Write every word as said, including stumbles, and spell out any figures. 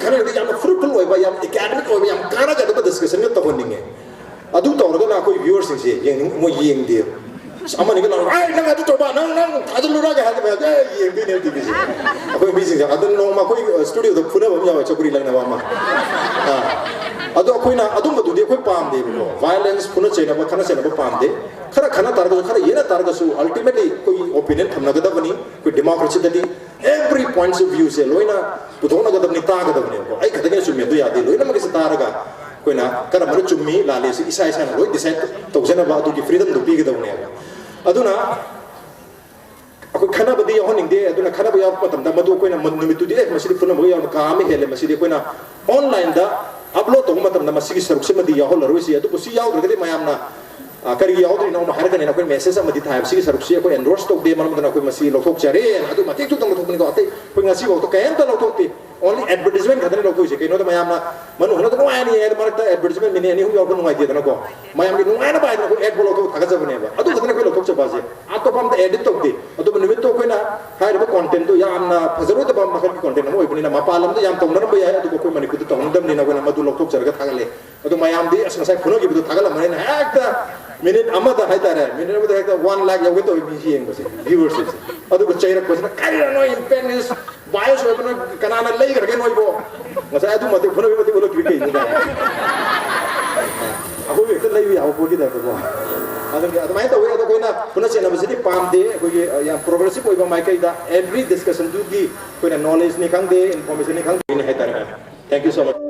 ꯀꯥꯟꯅꯔꯒꯗꯤ ꯌꯥꯝꯅ ꯐ꯭ꯔꯨꯠꯐꯨꯜ ꯑꯣꯏꯕ, ꯌꯥꯝ ꯑꯦꯀꯥꯗꯃꯤꯛ ꯑꯣꯏꯕ, ꯌꯥꯝ ꯀꯥꯟꯅꯒꯗꯕ ꯗꯤꯁꯀꯁꯟꯒ ꯇꯧꯍꯟꯅꯤꯡꯉꯦ꯫ ꯑꯗꯨ ꯇꯧꯔꯒꯅ ꯑꯩꯈꯣꯏ ꯚ꯭ꯌꯨꯋꯔꯁꯤꯡꯁꯦ ꯌꯦꯡꯅꯤꯡ ꯃꯣꯏ ꯌꯦꯡꯗꯦ꯫ ꯑꯁ, ꯑꯃꯅꯤꯒ ꯂꯥꯎꯔ, "ꯑꯩ ꯅꯪ ꯑꯗꯨ ꯇꯧꯕ, ꯅꯪ ꯅꯪ ꯊꯥꯖꯤꯜꯂꯨꯔꯒꯦ" ꯍꯥꯏꯕ, "ꯑꯦ, ꯌꯦꯡꯗꯣꯏꯅꯦ ꯇꯤꯚꯤꯁꯦ"꯫ ꯑꯩꯈꯣꯏ ꯃꯤꯁꯤꯡꯁꯦ ꯑꯗꯨ ꯅꯣꯡꯃ ꯑꯩꯈꯣꯏ ꯁ꯭ꯇꯨꯗꯤꯑꯣꯗ ꯐꯨꯅꯕ ꯑꯃ ꯌꯥꯎꯋꯦ, ꯆꯧꯀ꯭ꯔꯤ ꯂꯪꯅꯕ ꯑꯃ꯫ ꯑꯥ꯫ ꯑꯗꯣ ꯑꯩꯈꯣꯏꯅ ꯑꯗꯨꯝꯕꯗꯨꯗꯤ ꯑꯩꯈꯣꯏ ꯄꯥꯝꯗꯦꯕꯀꯣ꯫ ꯚꯥꯏꯑꯣꯂꯦꯟꯁ, ꯐꯨꯅ ꯆꯩꯅꯕ, ꯈꯠꯅ ꯆꯩꯅꯕ ꯄꯥꯝꯗꯦ꯫ ꯈꯔ ꯈꯠꯅ ꯇꯥꯔꯒꯁꯨ, ꯈꯔ ꯌꯦꯠꯅ ꯇꯥꯔꯒꯁꯨ, ꯑꯜꯇꯤꯃꯦꯠꯂꯤ ꯑꯩꯈꯣꯏꯒꯤ ꯑꯣꯄꯤꯅꯤꯌꯟ ꯊꯝꯅꯒꯗꯕꯅꯤ꯫ ꯑꯩꯈꯣꯏ ꯗꯦꯃꯣꯀ꯭ꯔꯦꯁꯤꯗꯗꯤ every points of viewꯁꯦ ꯂꯣꯏꯅ ꯄꯨꯊꯣꯛꯅꯒꯗꯕꯅꯤ, ꯇꯥꯒꯗꯕꯅꯦꯕꯀꯣ꯫ ꯑꯩ ꯈꯛꯇꯪꯅ ꯆꯨꯝꯃꯦ ꯑꯗꯨ ꯌꯥꯗꯦ, ꯂꯣꯏꯅꯃꯛꯀꯤꯁꯦ ꯇꯥꯔꯒ ꯑꯩꯈꯣꯏꯅ ꯀꯔꯝꯕꯅ ꯆꯨꯝꯃꯤ ꯂꯥꯜꯂꯤ ꯁꯤ ꯏꯁꯥ ꯏꯁꯥꯅ ꯂꯣꯏ ꯗꯤꯁꯥꯏꯠ ꯇꯧꯖꯅꯕ ꯑꯗꯨꯒꯤ ꯐ꯭ꯔꯤꯗꯝꯗꯨ ꯄꯤꯒꯗꯕꯅꯦꯕ꯫ ꯑꯗꯨꯅ ꯑꯩꯈꯣꯏ ꯈꯟꯅꯕꯗꯤ ꯌꯥꯎꯍꯟꯅꯤꯡꯗꯦ꯫ ꯑꯗꯨꯅ ꯈꯟꯅꯕ ꯌꯥꯎꯔꯛꯄ ꯃꯇꯝꯗ ꯃꯗꯨ ꯑꯩꯈꯣꯏꯅ ꯃ-, ꯅꯨꯃꯤꯠꯇꯨꯗꯤ, "ꯑꯦ, ꯃꯁꯤꯗꯤ ꯄꯨꯝꯅꯃꯛ ꯌꯥꯎꯅ ꯀꯥ ꯑꯃ ꯍꯦꯜꯂꯦ, ꯃꯁꯤꯗꯤ ꯑꯩꯈꯣꯏꯅ ꯑꯣꯟꯂꯥꯏꯟꯗ ꯑꯞꯂꯣꯗ ꯇꯧꯕ ꯃꯇꯝꯗ ꯃꯁꯤꯒꯤ ꯁꯔꯨꯛꯁꯤꯃꯗꯤ ꯌꯥꯎꯍꯜꯂꯔꯣꯏꯁꯤ"꯫ ꯑꯗꯨꯕꯨ ꯁꯤ ꯌꯥꯎꯗ꯭ꯔꯒꯗꯤ ꯃꯌꯥꯝꯅ, ꯑ, "ꯀꯔꯤꯒꯤ ꯌꯥꯎꯗ꯭ꯔꯤꯅꯣ?" ꯑꯃ ꯍꯥꯏꯔꯛꯀꯅꯤꯅ ꯑꯩꯈꯣꯏ ꯃꯦꯁꯦꯖ ꯑꯃꯗꯤ ꯊꯥꯏꯕ꯫ "ꯁꯤꯒꯤ ꯁꯔꯨꯛꯁꯤ ꯑꯩꯈꯣꯏ ꯑꯦꯟꯗꯣꯔꯁ ꯇꯧꯗꯦ, ꯃꯔꯝ ꯑꯗꯨꯅ ꯑꯩꯈꯣꯏ ꯃꯁꯤ ꯂꯧꯊꯣꯛꯆꯔꯦꯅ"꯫ ꯑꯗꯨ ꯃꯇꯦꯛꯇꯨꯇꯪ ꯂꯧꯊꯣꯛꯄꯅꯤꯀꯣ, ꯑꯇꯩ ꯑꯩꯈꯣꯏ ꯉꯁꯤꯐꯥꯎꯗ ꯀꯔꯤꯝꯇ ꯂꯧꯊꯣꯛꯇꯦ꯫ ꯑꯣꯟꯂꯤ ꯑꯦꯗꯚꯔꯇꯤꯁꯃꯦꯟ ꯈꯛꯇꯅꯤ ꯂꯧꯊꯣꯛꯏꯁꯦ꯫ ꯀꯩꯅꯣꯗ ꯃꯌꯥꯝꯅ ꯃꯅꯨꯡ ꯍꯨꯠꯅꯗ ꯅꯨꯡꯉꯥꯏꯅ ꯌꯦꯡꯉꯦ, ꯃꯔꯛꯇ ꯑꯦꯗꯚꯔꯇꯤꯁꯃꯦꯟ ꯃꯤꯅꯤꯠ ꯑꯅꯤ ꯑꯍꯨꯝ ꯌꯥꯎꯔꯛꯄ ꯅꯨꯡꯉꯥꯏꯇꯦꯗꯅꯀꯣ꯫ ꯃꯌꯥꯝꯒꯤ ꯅꯨꯡꯉꯥꯏꯅꯕ ꯍꯥꯏꯗꯅ ꯑꯩꯈꯣꯏ ꯑꯦꯗ ꯐꯥꯎ ꯂꯧꯊꯣꯛ ꯊꯥꯒꯠꯆꯕꯅꯦꯕ꯫ ꯑꯗꯨ ꯈꯛꯇꯅꯤ ꯑꯩꯈꯣꯏ ꯂꯧꯊꯣꯛꯆꯕ ꯍꯥꯏꯁꯦ꯫ ꯑꯇꯣꯞꯄ ꯑꯝꯇ ꯑꯦꯗꯤꯠ ꯇꯧꯗꯦ꯫ ꯑꯗꯨꯕꯨ ꯅꯨꯃꯤꯠꯇꯣ ꯑꯩꯈꯣꯏꯅ ꯍꯥꯏꯔꯤꯕ ꯀꯣꯟꯇꯦꯟꯠꯇꯣ ꯌꯥꯝꯅ ꯐꯖꯔꯣꯏꯗꯕ ꯃꯈꯜꯒꯤ ꯀꯣꯟꯇꯦꯟꯠ ꯑꯃ ꯑꯣꯏꯕꯅꯤꯅ, ꯃꯄꯥꯟ ꯂꯝꯗ ꯌꯥꯝ ꯇꯧꯅꯔꯝꯕ ꯌꯥꯏ, ꯑꯗꯨꯕꯨ ꯑꯩꯈꯣꯏ ꯃꯅꯤꯄꯨꯔꯗ ꯇꯧꯅꯗꯕꯅꯤꯅ ꯑꯩꯈꯣꯏꯅ ꯃꯗꯨ ꯂꯧꯊꯣꯛꯆꯔꯒ ꯊꯥꯒꯠꯂꯦ꯫ ꯑꯗꯣ ꯃꯌꯥꯝꯗꯤ ꯑꯁ ꯉꯁꯥꯏ ꯐꯨꯅꯈꯤꯕꯗꯣ ꯊꯥꯒꯠꯂꯝꯕꯅꯤꯅ ꯍꯦꯛꯇ ꯃꯤꯅꯤꯠ ꯑꯃꯗ ꯍꯥꯏꯇꯥꯔꯦ, ꯃꯤꯅꯤꯠ ꯑꯃꯗ ꯍꯦꯛꯇ ꯋꯥꯟ ꯂꯥꯛ ꯌꯧꯒꯦ ꯇꯧꯋꯤ ꯃꯤ ꯌꯦꯡꯕꯁꯦ, ꯚ꯭ꯌꯨꯋꯔꯁꯤꯞꯁꯦ꯫ ꯑꯗꯨꯒ ꯆꯩꯔꯛꯄꯁꯤꯅ, "ꯀꯔꯤꯅꯣ ꯅꯣꯏ ꯏꯝꯄꯦꯛ ꯅ꯭ꯌꯨꯁ ꯕꯥꯏꯁ ꯑꯣꯏꯕ ꯅꯣꯏ ꯀꯅꯥꯅ ꯂꯩꯈ꯭ꯔꯒꯦ ꯅꯣꯏꯕꯣ? ꯉꯁꯥꯏ ꯑꯗꯨ ꯃꯇꯤꯛ ꯐꯨꯅꯕꯒꯤ ꯃꯇꯤꯛ ꯎꯠꯂꯛꯇ꯭ꯔꯤ ꯀꯩꯅꯣ?" ꯀꯥꯏꯅ꯫ ꯑꯩꯈꯣꯏꯕꯨ ꯍꯦꯛꯇ ꯂꯩꯕ ꯌꯥꯕ ꯄꯣꯠꯀꯤ ꯇꯥꯏꯞꯇꯀꯣ꯫ ꯑꯗꯨꯒꯤ ꯑꯗꯨꯃꯥꯏꯅ ꯇꯧꯋꯤ꯫ ꯑꯗꯣ ꯑꯩꯈꯣꯏꯅ ꯐꯨꯅ ꯆꯩꯅꯕꯁꯤꯗꯤ ꯄꯥꯝꯗꯦ꯫ ꯑꯩꯈꯣꯏꯒꯤ, ꯑ, ꯌꯥꯝ ꯄ꯭ꯔꯣꯒ꯭ꯔꯦꯁꯤꯞ ꯑꯣꯏꯕ ꯃꯥꯏꯀꯩꯗ ꯑꯦꯚ꯭ꯔꯤ ꯗꯤꯁꯀꯁꯟꯗꯨꯒꯤ ꯑꯩꯈꯣꯏꯅ ꯅꯣꯂꯦꯖꯅꯤ ꯈꯪꯗꯦ, ꯏꯟꯐꯣꯔꯃꯦꯁꯟꯅꯤ ꯈꯪꯗꯦ ꯍꯥꯏꯇꯥꯔꯦ꯫ Thank you so much꯫